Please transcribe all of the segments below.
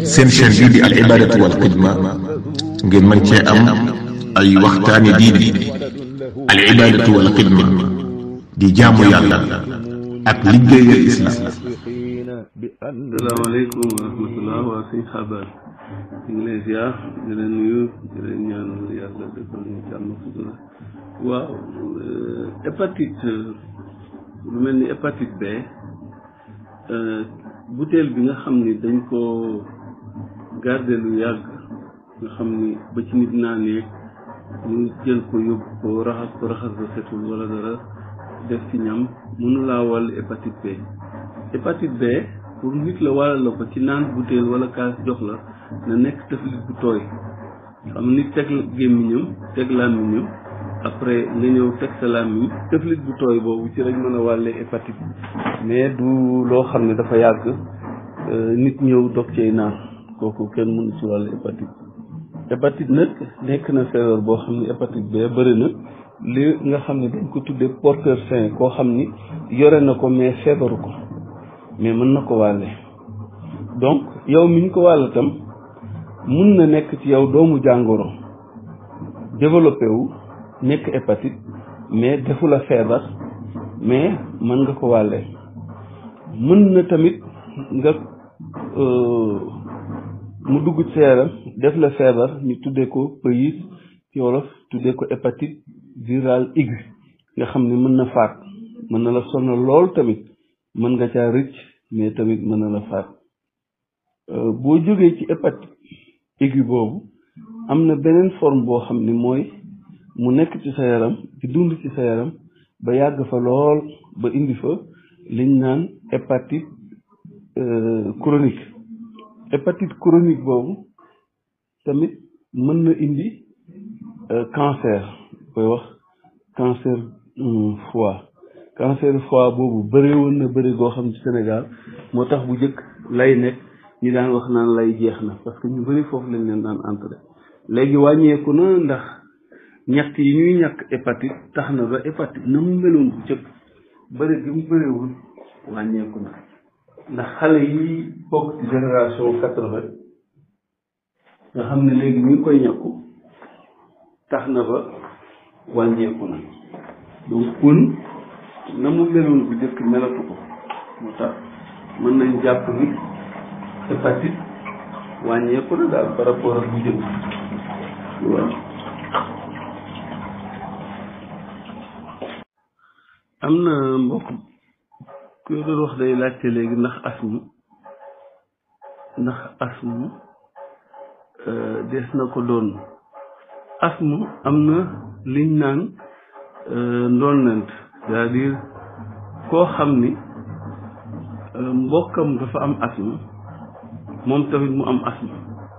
seen chaîne bii di al ibadatu wal xidma ngeen mën cee am ay waxtaani diine al ibadatu wal xidma di jaamu yàlla ak liggéeyal islam. asalaamaaleykum wa rahmatullah. waa sëñ xabaar ñu ngi lay ziar di leen nuyu di leen ñaanal yàlla defal ñu jàmm sutura. waaw hépatite lu mel ni hépatite B, butéel bi nga xam ni dañ ko garder lu yàgg nga xam ni ba ci nit naanee ñu jël ko yóbbu ko raxas ba setul wala dara def ci ñam mënu laa wàll hépatite B. hépatite B pour nit la wàll la ko ci naan butéel wala kaas jox la na nekk tëflit bu tooy. xam nit teg gémmiñam teg làmmiñam après nga ñëw teg sa làmmiñ tëflit bu tooy boobu ci lañ mën a wàllee hépatite, mais du loo xam ne dafa yàgg nit ñëw dog cey naan kooku kenn mënu ci wàll hépatite. hépatite nag nekk na feebar boo xam ne hépatite B bëri na li nga xam ne dañ ko tuddee porteur sain, koo xam ni yore na ko mais feebaru ko mais mën na ko wàlle. donc yow mi ñu ko wàll tam mun na nekk ci yow doomu jàngoro développé wu nekk hépatite mais defu la feebar mais mën nga ko wàlle. mën na tamit nga mu dugg ci sa yaram def la feebar ñu tuddee ko pays ci wolof tuddee ko hépatite virale aiguë nga xam ne mën na faat, mën na la sonal lool tamit, mën nga caa rëcc mais tamit mën na la faat. boo jógee ci hépatite aiguë boobu am na beneen forme boo xam ni mooy mu nekk ci sa yaram di dund ci sa yaram ba yàgg fa lool ba indi fa liñ naan hépatite chronique. hépatite chronique boobu tamit mën na indi cancer, koy wax cancer foie. cancer foie boobu bëri woon na bëri goo xam ci Sénégal moo tax bu njëkk lay nekk ñi daan wax naan lay jeex na parce que ñu bëri foofu lañ leen daan entré. léegi wàññeeku na ndax ñàkk yi ñuy ñàkk hépatite tax na ba hépatite na mu meloon bu njëkk bëri gi mu bëriwul wàññeeku na ndax xale yi bokk ci génération 80 nga xam ne léegi ñu ngi koy ñàkku tax na ba wàññeeku na. donc kon na mu meloon bu njëkk melatu ko moo tax mën nañ jàpp ni hépatite wàññeeku na daal par rapport ak bu njëkk. waaw am na mbokk ku doon wax day laajte léegi ndax asthme des na ko doon. asthme am na liñ naan ndolleent, c'est-à-dire koo xam ni mbokkam dafa am asthme moom tamit mu am asthme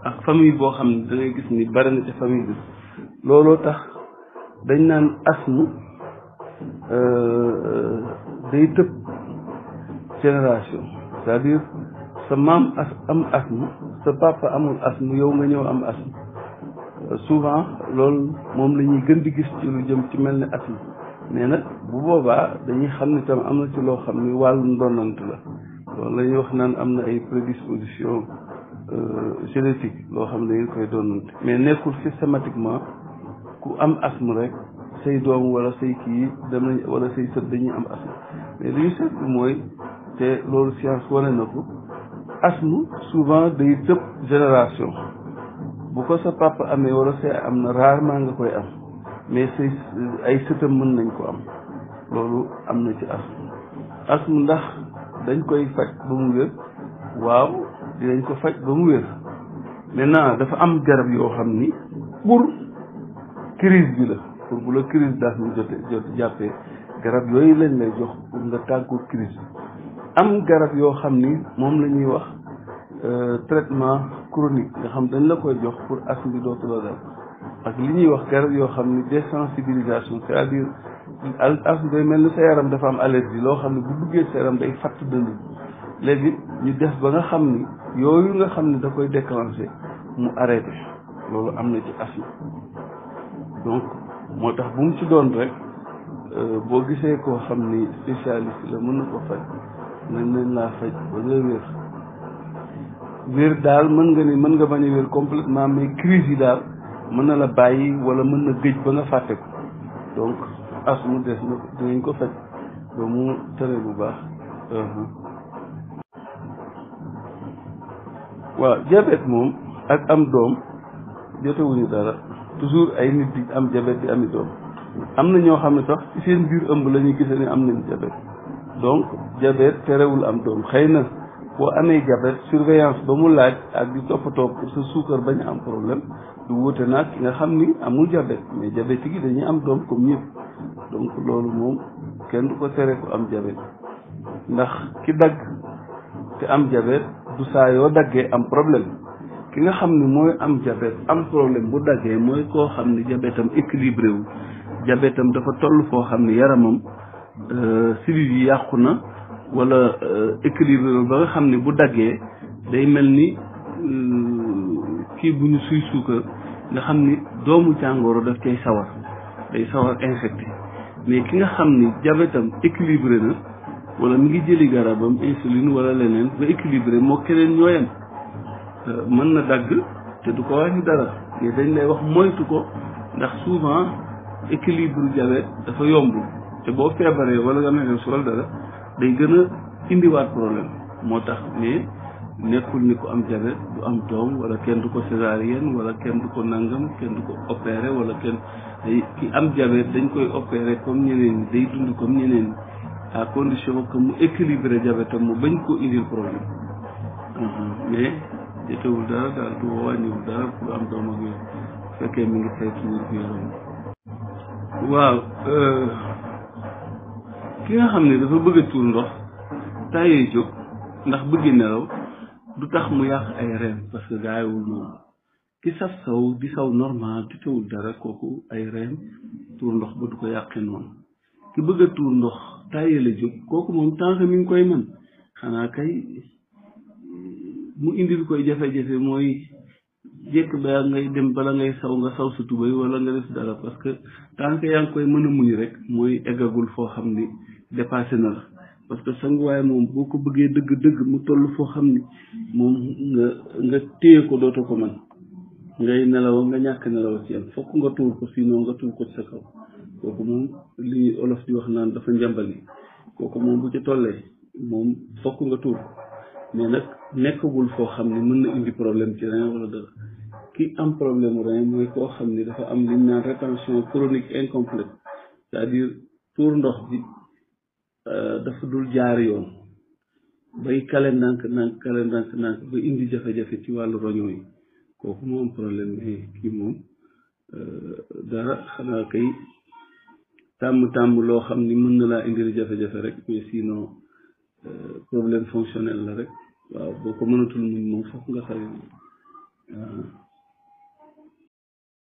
ak famille boo xam ne da ngay gis ni bari na ci famille bi. looloo tax dañ naan asthme day tëb génération, c'est-à-dire sa maam am asthme sa papa amul asthme yow nga ñëw am asthme. souvent loolu moom la ñuy gën di gis ci lu jëm ci mel ni asthme, mais nag bu boobaa dañuy xam ni tam am na ci loo xam ni wàllu ndonant la. loolu la ñuy wax naan am na ay prédisposition génétique loo xam ne dañu koy doonante, mais nekkul systématiquement ku am asthme rek say doom wala say kii dem nañ wala say sët dañuy am asthme. mais li ñu seetlu mooy te loolu science wane na ko, asthme souvent day tëb génération. bu ko sa papa amee wala say am na rarement nga koy am, mais say ay sëtam mën nañ ko am. loolu am na ci asthme. asthme ndax dañ koy faj ba mu wér? waaw dinañ ko faj ba mu wér. maintenant dafa am garab yoo xam ni pour crise bi la, pour bu la crise daal ñu jot jàppee garab yooyu lañ lay jox pour nga tàggoo crise bi. am garab yoo xam ni moom la ñuy wax traitement chronique nga xam dañ la koy jox pour asthme bi dootu la dal. ak li ñuy wax garab yoo xam ni désensibilisation, c'est-à-dire asthme day mel ni sa yaram dafa am allergie loo xam ne bu duggee sa yaram day fatt dënd. léegi ñu def ba nga xam ni yooyu nga xam ne da koy déclencher mu arrêté. loolu am na ci asthme. donc moo tax bu mu ci doon rek boo gisee koo xam ni spécialiste la mën na ko faj nañ laa faj ba nga wér. wér daal mën nga ni mën nga bañ a wér complètement mais crise yi daal mën na la bàyyi wala mën na gëj ba nga fàtte ko donc asthme des na dinañ ko faj ba mu tere bu baax. waaw diabète moom ak am doom jotewuñu dara toujours ay nit di am diabète di ami doom am na ñoo xam ne sax ci seen biir ëmb la ñuy gisee ne am nañ diabète donc diabète terewul am doom xëy na boo amee diabète surveillance ba mu laaj ak di toppatoo pour sa suukar bañ a am problème du wuute nag ki nga xam ni amul diabète mais diabétique yi dañuy am doom comme ñëpp donc loolu moom kenn du ko tere ku am diabète ndax ki dagg te am diabète du saa yoo daggee am problème ki nga xam ni mooy am diabète am problème bu daggee mooy koo xam ni diabètam équilibré wu diabètam dafa toll foo xam ni yaramam cellules yi yàqu na wala équilibré ba nga xam ni bu daggee day mel ni kii bu ñu suy suukar nga xam ni doomu jàngoro daf cay sawar day sawar infecté mais ki nga xam ni diabètam équilibré na wala mi ngi jëli garabam insuline wala leneen ba équilibré moo keneen ñooyam mën na dagg te du ko wàññi dara mais dañ lay wax moytu ko ndax souvent équilibre diabète dafa yomb te boo feebaree wala nga mel wala dara day gën a indiwaat problème moo tax mais nekkul ni ko am diabète du am doom wala kenn du ko césarienne wala kenn du ko nangam kenn du ko opéré wala kenn day ki am diabète dañ koy opéré comme ñeneen ñi day dund comme ñeneen ñi à condition que mu équilibré diabète am mu bañ ko indil problème mais jotewul dara daal du wàññiwul dara pour am doom ak yooyu fekkee mi ngi saytu wér gu yaram. waaw ki nga xam ne dafa bëgg a tuur ndox tàyyee jóg ndax bëgg nelaw du tax mu yàq ay reem parce que gaayewul noonu ki saf saw di saw normal di tawul dara kooku ay reem tuur ndox ba du ko yàqee noonu ki bëgg a tuur ndox tàyyee la jóg kooku moom tant que mi ngi koy mën xanaa kay mu indil koy jafe-jafe mooy jekk ba ngay dem bala ngay saw nga saw sa tubéy wala nga def dara parce que tant que yaa ngi koy mën a muñ rek mooy eggagul foo xam ni dépassé na la parce que sanguwaay moom boo ko bëggee dëgg-dëgg mu toll foo xam ni moom nga téye ko dootoo ko mën ngay nelaw nga ñàkk nelaw ci yam fokk nga tuur ko sinon nga tuur ko ci sa kaw kooku moom li olof di wax naan dafa njàmbali kooku moom bu ci tollee moom fokk nga tuur ko mais nag nekkagul foo xam ne mën na indi problème ci rein wala dara ki am problème rein mooy koo xam ne dafa am li ñu naan rétention chronique incomplète c'est-à-dire tuur ndox bi dafa dul jaar yoon bay kale ndànk ba indi jafe-jafe ci wàllu roño yi kooku moo am problème mais kii moom dara xanaa kay tàmm loo xam ni mën na laa indil jafe-jafe rek mais sinon problème fonctionnel la rek waaw boo ko mënatul muñ moom fokk nga xarit waaw